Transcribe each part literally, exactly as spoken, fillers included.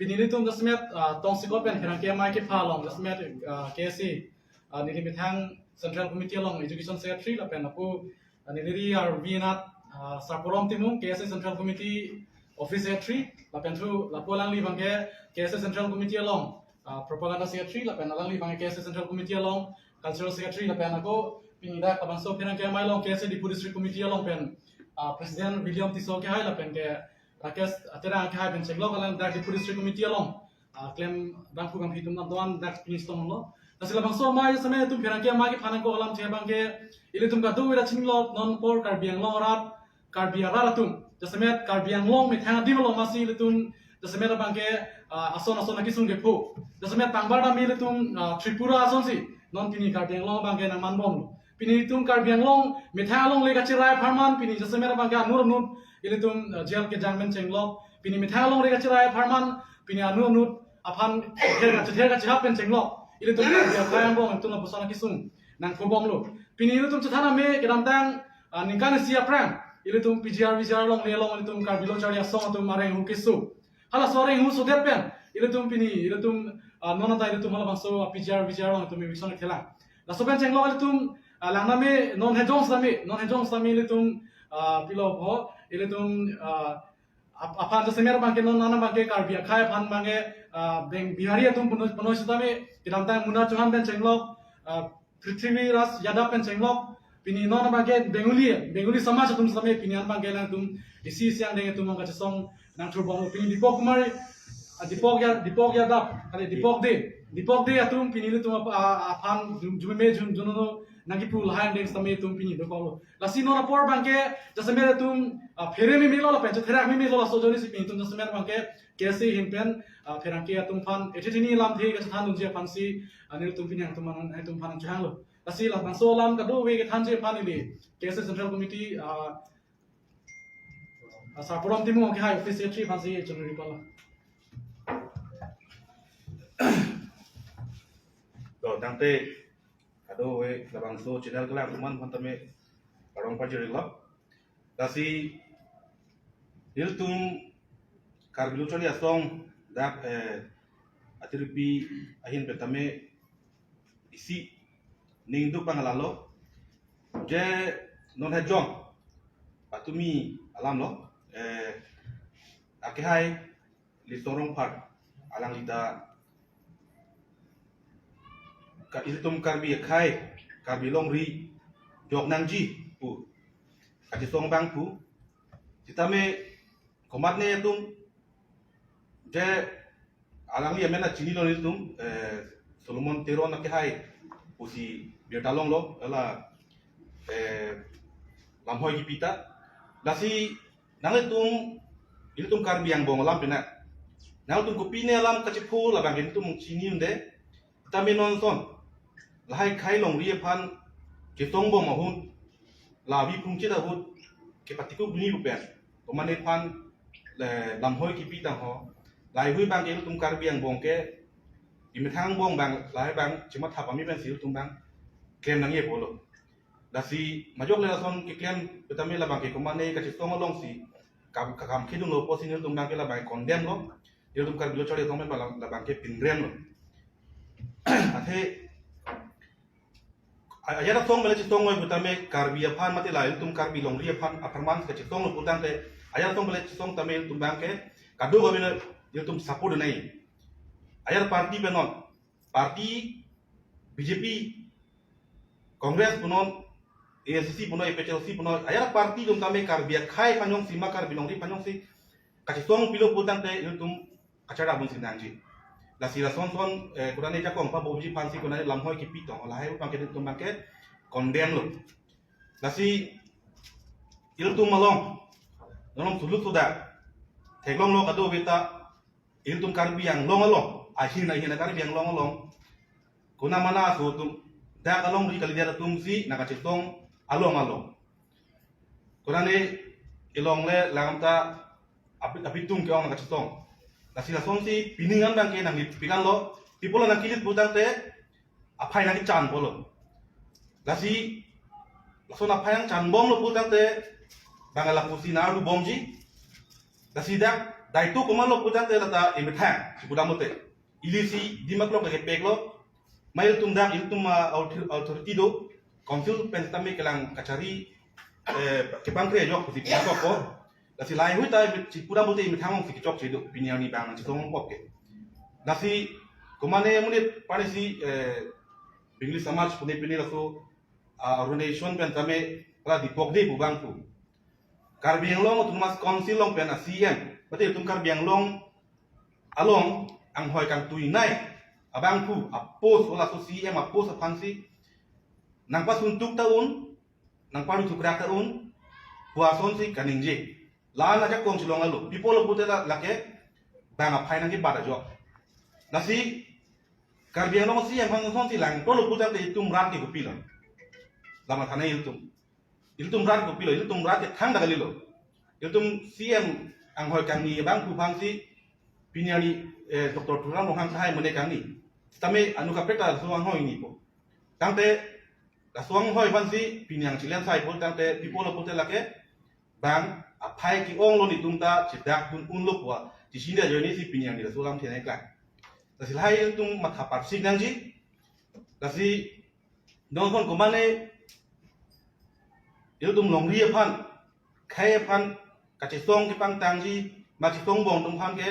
Pini nelitum jasemet, ah, tongsekot pen pherangke amei kepha along jasemet, ah, K S A, ah, neli methang Central Committee along Education Secretary lapen lapu, ah, neli ri arvi anat, ah, Sarporom Timung, K S A Central Committee Office Secretary, lapen thu lapu alangli abangke K S A Central Committee along, ah, Propaganda Secretary, lapen alangli abangke K S A Central Committee along Cultural Secretary, lapen ako pini dak labangso pherangke amei along K S A Diphu District Committee along pen, ah, President William Tisso kehai lapen ke Rakesh Terang kehai pen chenglok alang dak Diphu District Committee along, ah, klem bangphu bangphi atum do-an dak pini chetonglo. Lasi labangso amei jasemet itum pherangke amei kepha nangkok alamthe abangke ilitum kadokave ta chinilo, non apor Karbi Anglong arat, Karbi arat atum jasemet Karbi Anglong methang adim along masi ilitum jasemet abangke, ah, ason ason akesung kepho. Jasemet pangbar dam ilitum, ah, Tripura asonsi non pini Karbi Anglong abangke nangmanbomlo. Pini itum Karbi Anglong methang alongle kacherai apharman pini jasemet abangke anur anur ilitum, ah, jail kejang pen chenglok. Pini methang alongle kacherai apharman pini anur anur aphan her kache-, her kachehap pen chenglok. Ilitum Karbi akhai angbong itum lapuson akesung nangphubomlo. Pini ilitum chethan ame kedamtang, ah, ningkan isi aphrang ilitum P G R V G R alongle along ilitum Karbi Lo Charli Asong atum areng hu keso. Halaso areng hu sodet pen ilitum pini ilitum, ah, non anta ilitum halabangso, ah, P G R V G R along itum eviction thelang. Laso pen chenglok ilitum, ah, lang name non hejong sitame, non hejong sitame ilitum, ah, pilo ho, ilitum, ah, ap-, aphan jasemet abangke non nana abangke Karbi akhai aphan abangke, ah, Beng-, Bihari atum punoi, punoi sitame kedamtang Muna Chauhan pen chenglok, ah, Prithvi Raj Yadav pen chenglok, pini non abangke Bengali, Bengali samaj atum sitame pini an abangke nangtum isi isi angdeng atum abang kachesong nangthurbomlo. Pini Deepak Kumar, ah, Deepak Ya-, Deepak Yadav, kali Deepak Dey, Deepak Dey atum pini ilitum ap-, ah, aphan jum-, jume jum-, junono nangkipu lahai angdeng sitame itum pini dokoklo. Lasi non apor abangke jasemet itum, ah, phere memelo lapen chetherak memelo laso ajoinesi pini itum jasemet abangke K S A ahin pen, ah, pherangke atum aphan ethe thini lamthe kachethan dunji aphansi, ah, nelitum pini nangtum aphan, nangtum aphan nangchehanglo. Lasi labangso alam kadokave kethanji aphan neli K S A Central Committee, ah, ah, Sarporom Timung kehai Office Secretary aphansi chonri pala. To, tangte kadokave labangso channel kelang atum aphan tame arong pajirilo. Lasi ilitum Karbi Lo Charli Asong dak, eh, Atiripi ahin pen tame isi ning duk pangalo. Je non hejong patumi alamlo, eh, akehai Litsong Rongphar alangli ta ka ilitum Karbi akhai, Karbi longri jok nangji pu kachesong abang pu. Sitame komatne atum je alangli amen ta chinilo nelitum, eh, Solomon Teron akehai pusi birta longlo, hala, eh, Lamhoi kipi ta. Lasi nanglitum, ilitum Karbi angbong alam pina, nanglitum kopine alam kachepho labang ke nelitum chini un-e. Tame non ason lahai akhai longri aphan ketong bom ahut, la avi phungchit ahut kepatiko bini bupen, komane aphan le Lamhoi kipi tangho, lahaihui abang ke ilitum Karbi angbong ke, imethang angbong abang, lahai abang chematha pame pensi ilitum abang klem nangji pulo. Lasi majok le lason keklem pu tame labang ke komane kachesong alongsi kam, kakam kedunglo pusi nelitum abang ke labang condemn lo. Ilitum Karbi Lo Charli Asong pen labang, labang ke pinrem lo. Athe a-, ajat asong pen le chesong noi pu tame Karbi aphan mate la ilitum Karbi longri aphan apharman kachesong lo pu tangte, ajat asong pen le chesong tame ilitum abang ke kadokave ilitum support nai. Ajat party pen non, party B J P, Congress punon, A I C C punon, A P H L C punon, ajat party atum tame Karbi akhai aphan jongsi ma Karbi longri aphan jongsi kachesong pilo pu tangte ilitum kachara bun sinangji. Lasi lason son, eh, konane jakong pabomji aphansi konane Lamhoi kipi tong, lahai abang ke ilitum abang ke condemn lo. Lasi ilitum along, non sulut suda theklonglo kadokave ta, ilitum Karbi Anglong along, ahin ahin Karbi Anglong along, kona mana aso atum, dak alongri kalidet atumsi nangkachesong along along. Konane ilong le langta api, apitung ke-ong nangkachesong. Lasi lasonsi pining an abang ke nangli pikan lo, people nangkilit pu tangte, aphai nangkechan pulo. Lasi lason aphai nangchan bomlo pu tangte, bang lapusi nang-ardu bomji. Lasi dak Daito komatlo putangte lata emethang si pudam lote. Ili si adim aklong kepeklo. Mai ilitum dak ilitum, ah, author-, authority do. Council pen tame kelang kachari, eh, kepangkre ajok si pudam kok ko. Lasi laheihui ta si pudam lote emethang si kechokche do. Pini arni bang si tong kok ke. Lasi komane monit pani si, eh, Bengali samaj pune pine laso, ah, organization pen tame hala Dipok Dey pu abang pu. Karbi Anglong Autonomous Council along pen a C E M, mate ilitum Karbi Anglong along anghoi kangtuinei abang pu a post, o laso C E M a post aphan si nangpasuntuk ta un, nangparutukrak ta un, pu ason si kaningje. La-an ajakong si long alo, pi apotlo pute la, lake bang aphai nangkebat ajok. Lasi Karbi Anglong C E M aphan ason si langtolo putangte itum rat ke kopilo? La mathanei ilitum. Ilitum rat kopilo, ilitum rat ke thangta kalilo. Ilitum C E M anghoi kangni abang pu aphan si pini arni, eh, Doctor Tuliram Ronghang tahai mone kangni. Sitame anu kaprek ta laso anghoi nipo. Tangte laso anghoi aphan si pini angchilen sai pon tangte pi apotlo pute lake bang aphai ke-onglo, netum ta chedak dun unlo pu a chesida ajoine si pini arni laso alam thenei klang. Lasi lahei ilitum matha parsik nangji. Lasi non kon komane ilitum longri aphan, khei aphan, kachesong kepangtangji, ma chesong bong atum aphan ke,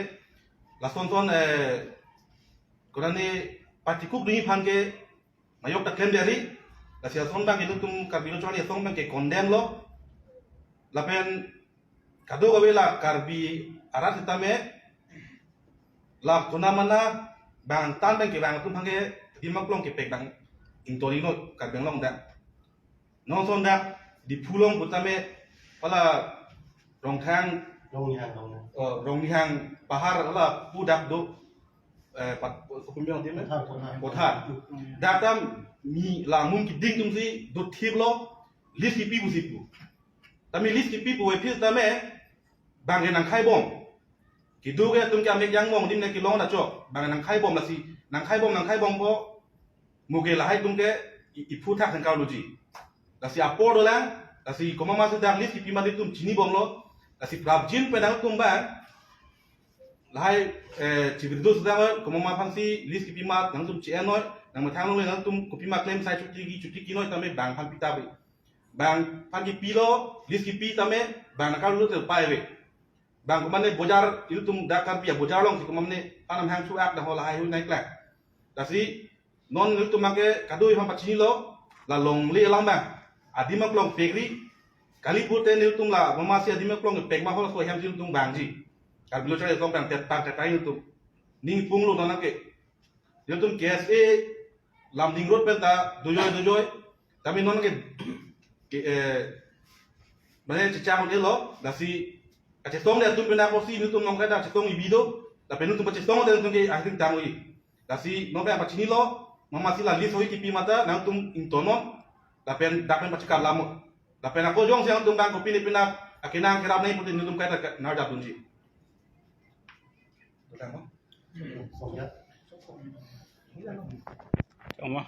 lason son, eh, konane patikuk duni aphan ke, majok ta klem deri, lasi ason abang ke ilitum Karbi Lo Charli Asong abang ke condemn lo, lapen kadokave la Karbi arat sitame, la konamana bang tan abang ke bang atum aphan ke adim aklong kepek abang ingtoni lo Karbi Anglong dak. Non son dak Diphu along putame hala Rongthang, Rongnihang, Rongnihang. Oh, Rongnihang pahar hala pu dak do, eh, pat, Sukhumyong di me? Pothar, Pothar. Pothar. Dak ta mi la mung kiding atum si dothip lo, list kipi pusi pu. Tame list kipi pu aphi tame bang ke nangkhai bom. Kedo ke atum ke amek jangmong adim ne kelong na chok. Bang nangkhai bom lasi, nangkhai bom, nangkhai bompo. Mo ke lahai atum ke i-, iphu thak sengkar luji. Lasi apor dolang, lasi komat ma si dak list kipi ma atum chini bomlo. Lasi prapjin pen nangtum bang lahai, eh, chibirdu sedang oi, komat ma aphan si list kipi ma nangtum chi-en noi, nangmethang longle nangtum kopi ma klem sai chuti ki, chuti ki noi tame bang aphan pita pi. Bang aphan kipilo, list kipi tame, bang nangkarlu te pai ave. Bang komane bojar, ilitum dak Karbi abojar along si komane aphan amhang chuak dak ho lahaihui nai klak. Lasi non ilitum abang ke kadokave aphan pachinilo, la longle alam abang adim aklong pekri, kali pute ilitum la mama si adim aklong pek ma ho laso ahem si ilitum bangji. Karbi Lo Charli Asong abang tet tang tet tang ilitum. Ning punglo non ke. Ilitum K S A Lumding Road pen ta dojoi dojoi. Tame non ke, ke, eh, mane chechang un-elo, lasi kachesong le atum pen apotsi ilitum nong kada chesong ibi do, lapen ilitum pachesong le ilitum ke akhir tang ui. Lasi non ke pachinilo, mama si la list hoi kipi ma ta nangtum ingtonon, lapen dak pen pachekar lamo. Lapen ako jongsi nangtum bang kopi ne pina akenang kerap nai pute ilitum kaita narjap dunji. Betul, Bang? Song ya. Song ma.